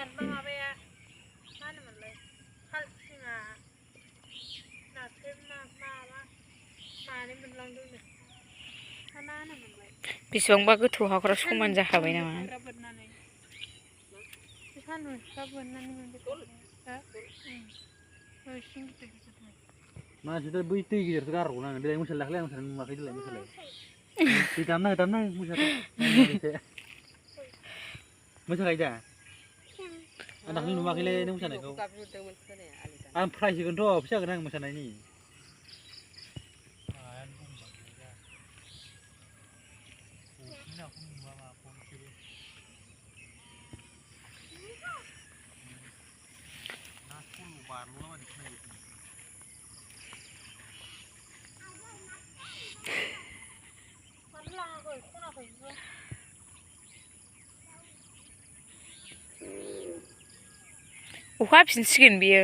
นมาเวียมาเนี่ยมันเลยขันสิงาหนาเต็มมานี่มันลองดูเนี่ยข้างหน้าเนี่ยมันเลย बेसेबांबा गोथौ हाखरा समान जाखाबाय नामा Masih बै दै गिदिरसो गारगौ नाङो देलाय मोसालाय दाख्लै आं मोसानाय नुवाखै देलाय मोसालाय दै दामना मोसादो मोसाखायो दा आं दाख्लै नुवाखैलै नों मोसानायखौ आं प्राइज होगोनथ' फैसा होगोन आं मोसानायनि अखा हाफिनसिगोन बियो